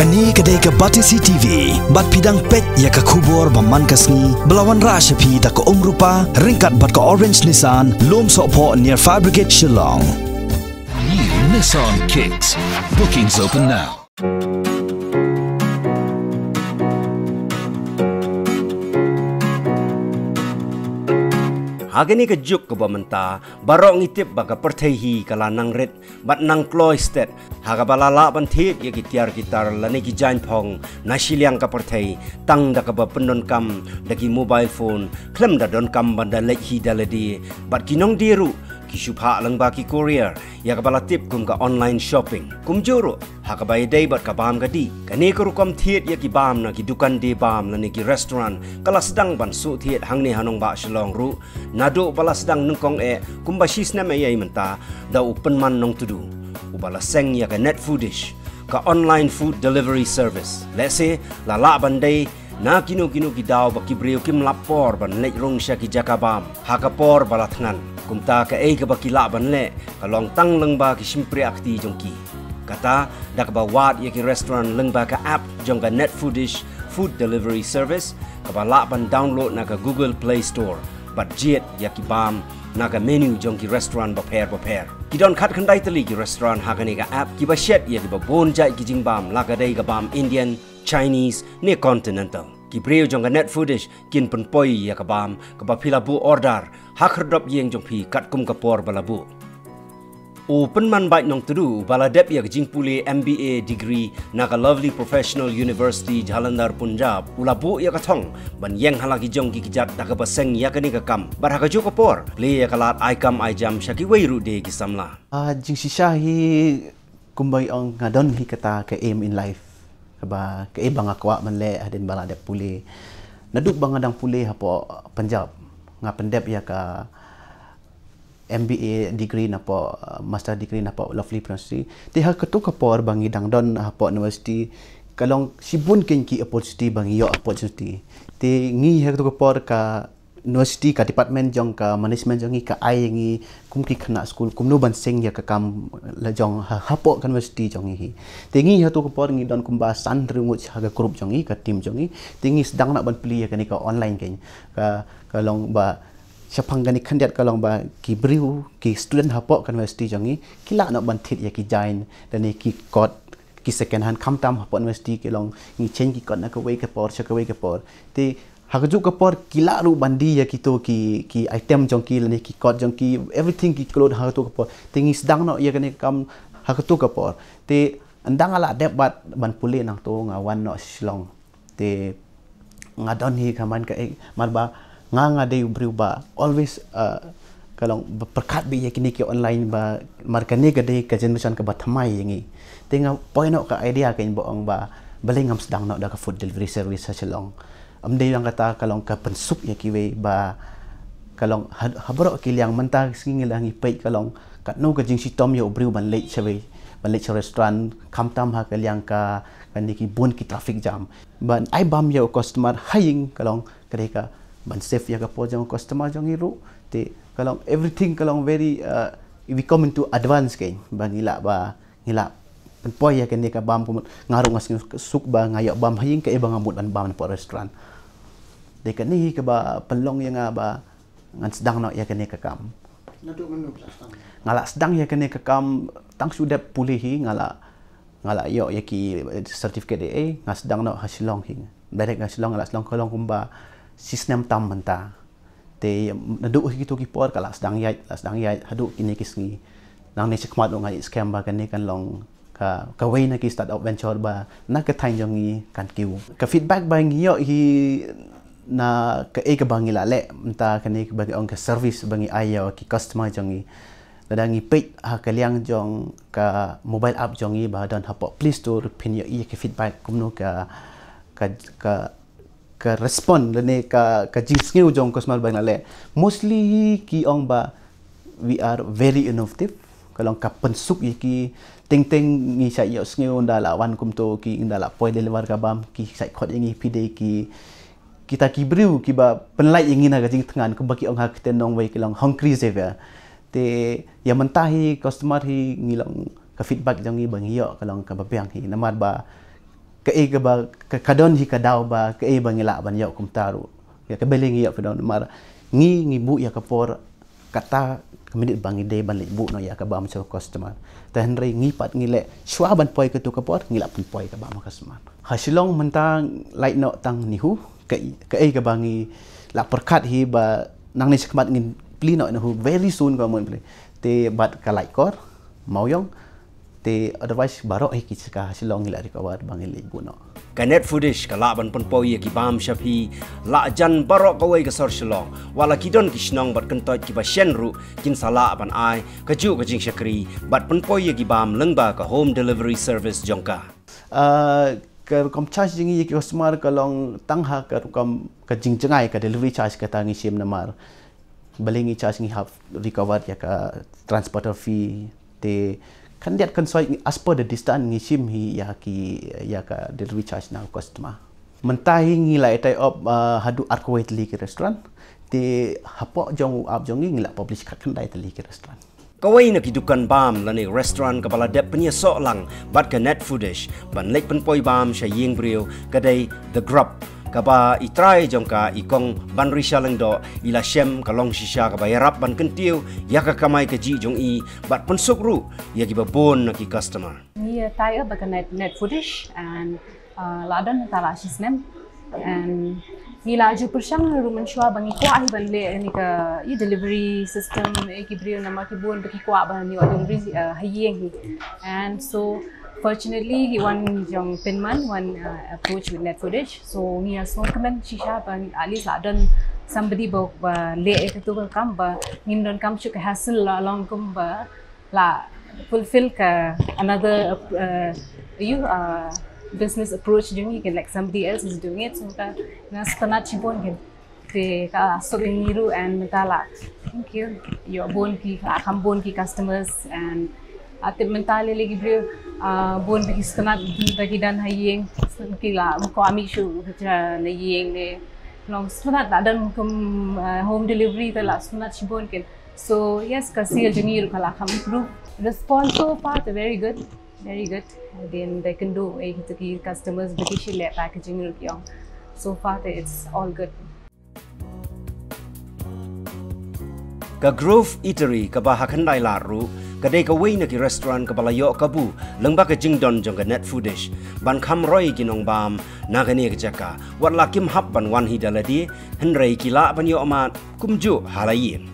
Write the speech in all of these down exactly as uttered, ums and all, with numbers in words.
Kane ka dei ka Batesi T V, bad phi dang peit ïa ka khubor ba man ka sngi, ba la wanrah sha phi da ka Umrupa, ryngkat bad ka Orange Nissan, Lum Sohphoh near Fire Brigade Shillong. New Nissan Kicks. Bookings open now. Ha kane ka juk kaba mynta, baroh ngi tip ba ka pyrthei hi ka la nang rit bad nang kloi stet, ha kaba la lah ban thied ïa ki tiar ki tar lane ki jaiñphong na shiliang ka pyrthei, tang da kaba pyndonkam da ki mobile phone, khlem da donkam ban da leit hi da lade, bad ki nongdie ruh ki shu phah lyngba ki courier, ïa kaba la tip kum ka online shopping. Kumjuh ruh ha kaba ïadei bad ka bam ka dih, kane ka rukom thied ïa ki bam na ki dukan die bam lane ki restaurant ka la sdang ban shu thied hangne ha nongbah Shillong ruh, naduh ba la sdang nyngkong eh kumba shi snem eh ïa mynta, da u Pynman Nongtudu, uba la seng ïa ka Net Foodish, ka online food delivery service. Lehse la lah ban dei na kino kino ki daw ba ki briew kim lap por ban leit rung sha ki jaka bam ha ka por ba la thngan. Kumta kaei kaba ki lah ban leh ka long tang lyngba ki shympriahkti jong ki, kata da kaba wad ïa ki restaurant lyngba ka app jong ka Net Foodish food delivery service, kaba lah ban download na ka Google Play Store, bad jied ïa ki bam na ka menu jong ki restaurant bapher bapher. Ki don khatkhyndai tylli ki restaurant ha kane ka app, kiba shet ïa kiba bun jait ki jingbam, la ka dei ka bam Indian, Chinese ne Continental. Ki briew jong ka Net Foodish kin pynpoi ïa ka bam kaba phi la buh order ha khyrdop ïing jong phi katkum ka por ba la buh. U Pynman Bait Nongtudu, uba la dep ïa ka jingpule M B A degree na ka Lovely Professional University, Jalandhar, Punjab, u la buh ïa ka thong ban ïeng ha la ki jong ki kjat da kaba seng ïa kane ka kam, bad ha kajuh ka por plie ïa ka lad ai kam ai jam sha kiwei ruh de ki samla. Ah, jingshisha hi, kumba ong, nga don hi kata ka aim in life, kaba kaei ba nga kwah ban leh hadien ba la dep pule. Naduh ba nga dang pule hapoh Punjab, nga pyndep ïa ka M B A degree napoh, uh, master degree napoh Lovely University. Te ha kato ka por ba ngi dang don hapoh university, ka long shibun keiñ ki opportunity ba ngi ïoh opportunity. Te ngi ha kato ka por ka university, ka department jong ka management jong ngi ka ai ngi kum ki khynnah skul kumno ban seng ïa ka kam la jong ha, hapoh ka university jong ngi hi. Te ngi ha kato ka por ngi don kumba san hynriew ngut ha ka group jong ngi, ka team jong ngi. Te ngi sdang noh ban plie ïa kane ka online keiñ. Ka, ka long ba shaphang kane khyndiat ka long ba ki briew, ki student hapoh ka university jong ngi ki lah noh ban thied ïa ki jaiñ lane ki kot, ki second hand, khamtam hapoh university ki long ngi change ki kot na kawei ka por sha kawei ka por. Te ha kajuh ka por ki lah ruh ban die ïa kito ki, ki item jong ki lane ki kot jong ki, everything ki klot ha kato ka por. Te ngi sdang noh ïa kane ka kam ha kato ka por. Te ynda nga la dep bad ban pule nangto nga wan noh Shillong. Te nga don hi ka man ka, eh, mar ba nga, nga dei u briew ba always, uh, ka long ba pyrkhat beit ïa kine ki online ba mar kane ka dei ka generation kaba thymmai ïa ngi. Te nga poi noh ka idea keiñ ba ong ba balei ngam sdang noh da ka food delivery service ha Shillong. Ym dei tang kata, ka long ka pynsuk ïa kiwei ba ka long ha, ha baroh ki liang mynta ka sngi ngi la ngi peit ka long katno ka jingshitom ïa u briew ban leit shawei, ban leit sha restaurant, khamtam ha ka liang ka, kane ki bun ki traffic jam. Ban ai bam ïa u customer ha ïing ka long ka dei ka ban save ïa ka por jong u customer jong ngi ruh. Te ka long everything ka long very, uh, we come into advance keiñ ba ngi lah ba, ngi lah pynpoi ïa kane ka bam, kumno nga ruh nga suk ba nga ïoh bam ha ïing kaei ba nga mut ban bam napoh restaurant. Dei kane hi kaba pynlong ïa nga ba ngan sdang noh ïa kane ka kam. Naduh mynno phi la sdang? Nga la sdang ïa kane ka kam tang shu dep pule hi, nga la, nga la ïoh ïa ki certificate A A, nga sdang noh ha Shillong hi. Direct ha Shillong, nga la sdang, ka long kumba shi snem tam mynta. Te naduh hi kito ki por ka la sdang ïaid, la sdang ïaid haduh kine ki sngi. Nangne shakhmat ruh nga ïeit skhem ba kane kan long ka, kawei na ki startup venture ba na ka thaiñ jong ngi kan kiew. Ka feedback ba ngi ïoh hi na kaei kaba ngi la leh mynta, kane kaba ngi ong ka service ba ngi ai ïa ki customer jong ngi. Lada ngi peit ha ka liang jong ka mobile app jong ngi ba don hapoh Play Store, phin ïohi ïa ka feedback kumno ka, ka, ka, ka respond lane ka, ka jingsngew jong customer ba ngi la leh. Mostly ki ong ba we are very innovative. Ka long ka pynsuk ïa ki, teng teng ngi shait ïohsngew ynda la wan kumto ki, ynda la poi deliver ka bam, ki shait khot ïa ngi, phi dei ki, kita ki briew kiba pynlait ïa ngi na ka jingthngan, kumba ki ong ha ka ktien nongwei ki long hungry saver. Te ïa mynta hi customer hi ngi long, ka feedback jong ngi ba ngi ïoh ka long kaba biang hi. Namar ba Kaei kaba ka, ka don hi ka daw ba kaei ba ngi lah ban ïoh kumta ruh. Ïa ka bele ngi ïoh phi don mar ngi ngi buh ïa ka por kata ka minit ba ngi dei ban leit buh noh ïa ka bam sha customer. Te hynrei ngi pat ngi leh shuwa ban poi katu ka por ngi lah pynpoi ka bam ha customer. Ha Shillong mynta lait noh tang NEHU, kaei kaei kaba ngi lah pyrkhat hi ba nangne shakhmat ngin plie noh NEHU very soon ka mon plie. Te bad ka Laitkor, Mawiong, te otherwise baroh hi ki jaka ha Shillong ngi lah recover ba ngi leit buh noh. Ka NetFoodish ka lah ban pynpoi ïa ki bam sha phi la jan baroh kawei ka sor Shillong. Wat la ki don ki shnong bad kyntoit kiba shen ruh kin sa lah ban ai kajuh ka jingshakri bad pynpoi ïa ki bam lyngba ka home delivery service jong ka. Ah, ka rukom charge jong ngi ïa ki customer ka long tang ha ka rukom ka jingjngai ka delivery charge kata ngi shim namar balei ngi charge ngi hap recover ïa ka transporter fee. Te khyndiat khynsoit as per the distance ngi shim hi ïa ki, ïa ka delivery charge na customer. Mynta hi ngi la tie up, ah, haduh arphew tylli ki restaurant. Te hapoh jong u app jong ngi ngi la publish khatkhyndai tylli ki restaurant. Kawei na ki dukan bam lane restaurant kaba la dep pynïasoh lang bad ka NetFoodish ban leit pynpoi bam sha ïing briew ka dei The Grub, kaba i trai jong ka i kong Banrisha Lyngdoh i la shem ka long shisha kaba ïarap ban kyntiew ïa ka kamai kajih jong i bad pynsuk ruh ïa kiba bun na ki customer. Ngi, uh, tie up bad ka Net, NetFoodish and, uh, la don mynta la shi snem. And ngi la ju pyrshang ruh mynshuwa ba ngi kwah hi ban leh kane ka, ïa, delivery system, eh, ki briew namar ki bun ba ki kwah ban ïoh delivery, uh, ha ïing hi. And so fortunately hi wan jong pynman wan, uh, approach with NetFoodish. So ngi ïa sngewkmen shisha ba at least la don somebody ba, ba leh ïa katu ka kam ba ngim donkam shuh ka hassle la long kum ba la fulfill ka another, uh, you, uh, business approach jong ngi, like somebody else is doing it, so ka, nga sngewtynnat shibun kan. Te ka suk ïa ngi ruh and mynta la, thank you, ïoh bun ki, la kham bun ki customers and, uh, tip mynta lei lei ki briew, uh, bun ba ki sngewtynnat ba ki don ha ïing, ki la, ko ami shu ka na ïing ne. Long sngewtynnat la don kum, uh, home delivery te la sngewtynnat shibun kan. So yes, ka sale jong ngi ruh ka la kham improve. Response so far te very good, very good. Then they can do, eh, kito ki customers ba ki shu leh packaging ruh ki ong. So far te it's all good. Ka Grove Eatery kaba ha Khyndai Lad ruh ka dei kawei na ki restaurant kaba la ïoh kabu lyngba ka jingdon jong ka NetFoodish ban kham roi ki nongbam na kane ka jaka. Wat la kim hap ban wan hi da lade, hynrei ki lah ban ïoh mad kumjuh ha la ïing.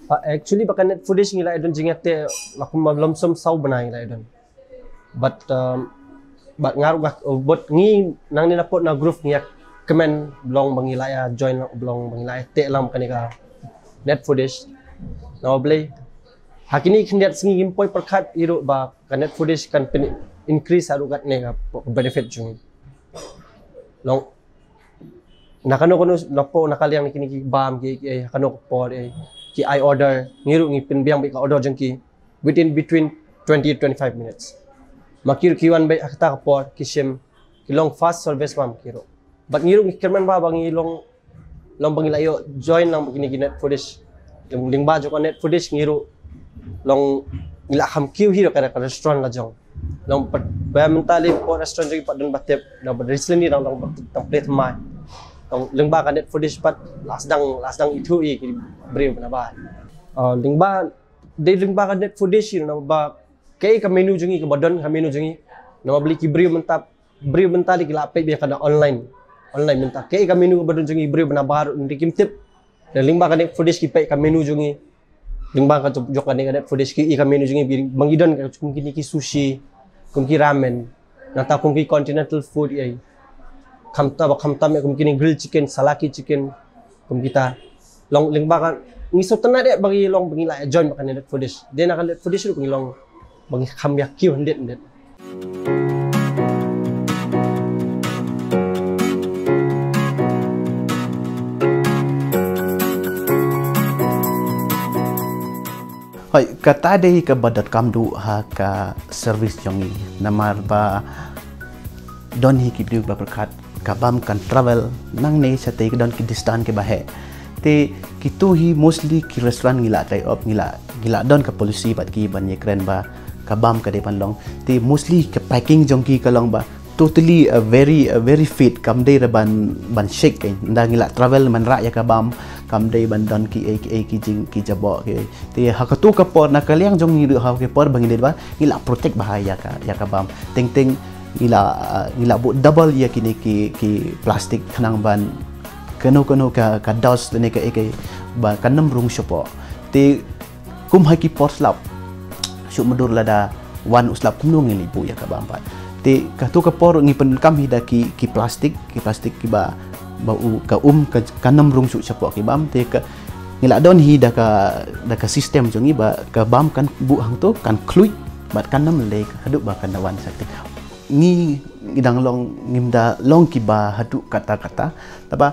Ah, actually ba ka NetFoodish ngi la ïa don jingïateh la kumba lom som saw bnai ngi la ïa don. But, um, but nga ruh nga, but ngi nangne na pud na Grove ngi ïa kmen ba long ba ngi la ïa join, ba long ba ngi la ïa teh lang kane ka NetFoodish. Namar balei ha kine khyndiat sngi ngim poi pyrkhat hi ruh ba ka NetFoodish kan pyn increase haduh katne ka benefit jong ngi. Long na kano kano na pud na ka liang na kine ki bam ki, ki, eh, kano ka por, eh, ki ai order, ngi ruh ngi pynbiang beit ka order jong ki within between twenty to twenty-five minutes. Ma ki ruh ki wan beit ha kata ka por ki shim, ki long fast service bam ki ruh. But ngi ruh ngi kyrmen ba, ba ngi long, long ba ngi la ïoh join lang ba kine ki NetFoodish. Lyngba jong ka NetFoodish ngi ruh long ngi la kham kiew hi ruh ka, ka restaurant la jong. Long pat ba mynta lei pud restaurant jong ngi pat don ba tep, long ba recently long, long ba tang plie thymmai. Long lyngba ka NetFoodish pat la sdang, la sdang ithuh ïa ki briew ba na bai. Ah, lyngba, dei lyngba ka NetFoodish hi namar ba kaei ka menu jong ngi kaba don ka menu jong ngi. Namar balei ki briew mynta, briew mynta lei ki la peit beit ïa ka na online. Online mynta kaei ka menu kaba don jong ngi briew ba na bai ruh kim tip. Lyngba ka NetFoodish ki peit ka menu jong ngi. Lyngba ka jok, jok kane ka NetFoodish ki i ka menu jong ngi ba ngi don ka kum kine ki sushi, kum ki ramen, nangta kum ki continental food ïa. Khamtam ba khamtam ïa kum kine grilled chicken, salaki chicken, kum kita. Long lyngba ka ngi sngewtynnat ïa ba ngi long ba ngi la join ba ka NetFoodish. Dei na ka NetFoodish ruh ba ngi long ba ngi kham ïa kiew hyndet hyndet. Hoi, kata dei kaba donkam duh ha ka service jong ngi. Namar ba don hi ki briew ba pyrkhat ka bam kan travel nangne shatei ka don ki distance kiba heh. Te kito hi mostly ki restaurant ngi la tie up, ngi la, ngi la don ka policy bad ki ban ïakren ba ka bam ka dei ban long. Te mostly ka packing jong ki ka long ba totally a very a very fit, kam dei da ban ban shake. Nda ngi la travel man rah ïa ka bam, kam dei ban don ki ei ki ei ki jing ki jaboh ki. Te ha katu ka por na ka liang jong ngi ruh ha ka por ba ngi dei ba ngi la protect bha ïa ka ïa ka bam. Teng teng ngi la ngi la buh double ïa kine ki ki plastik khnang ban kano kano ka ka dust ne ka ei ka ei ba kan ym rung shapoh. Te kum ha ki por slap shu mudur lada wan u slap kumno ngi li buh ïa ka bam pat. Te katu ka por ngi pynkam hi da ki ki plastik ki plastik ki ba ba u ka um ka kan ym rung shu shapoh ki bam. Te ka ngi la don hi da ka da ka system jong ngi ba ka bam kan buh hangto kan khluit bad kan ym leh haduh ba kan da wan sa te. Ngi ngi dang long ngim da long ki ba haduh kata kata. Taba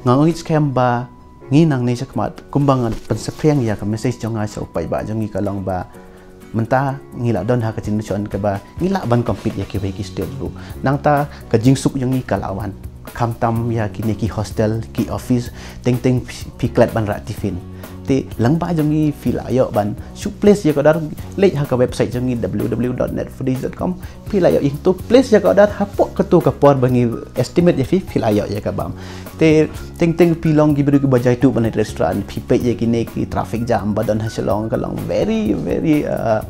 nga ngeit skhem ba ngi nangne shakhmat kumba ngan pynsaphriang ïa ka message jong nga sha u paidbah jong ngi ka long ba mynta ngi la don ha ka generation kaba ngi lah ban compete ïa kiwei ki state ruh. Nangta ka jingsuk jong ngi ka la wan khamtam ïa kine ki hostel ki office teng teng phi klet ban rah tiffin. Te lyngba jong ngi phi lah ïoh ban shu place ïa ka order. Leit ha ka website jong ngi w w w dot net foodies dot com. Phi lah ïoh ïa to place ïa ka order hapoh katu ka por ba ngi estimate ïa phi phi lah ïoh ïa ka bam. Te teng teng phi long ki briew ki ba jai tu ban leit restaurant phi peit ïa kine ki traffic jam ba don ha Shillong ka long very very uh,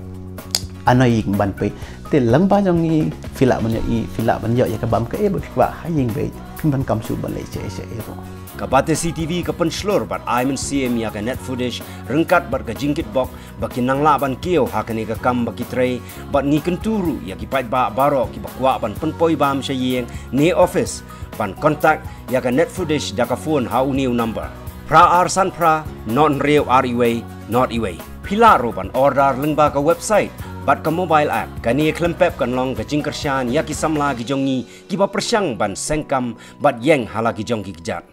annoying ban peit. Te lyngba jong ngi phi lah ban ïoh i phi lah ban ïoh ïa ka bam ka e ba phi ba ha ïing beit phi ban kam shu ban leit sha sha e ruh. Ka Batesi T V ka pynshlur bad ai mynsiem ïa ka Net Foodish ryngkat bad ka jingkitbok ba kin nang lah ban kiew ha kane ka kam ba ki trei bad ngi kyntu ruh ïa ki paidbah baroh ki ba kwah ban pynpoi bam sha ïing ne office ban contact ïa ka Net Foodish da ka phone ha une u number phra ar san phra nod hynriew ar iwei nod iwei. Phi lah ruh ban order lyngba ka website bad ka mobile app. Kane khlem pep kan long ka jingkyrshan ïa ki samla ki jong ngi ki ba pyrshang ban seng kam bad ïeng ha la ki jong ki kjat.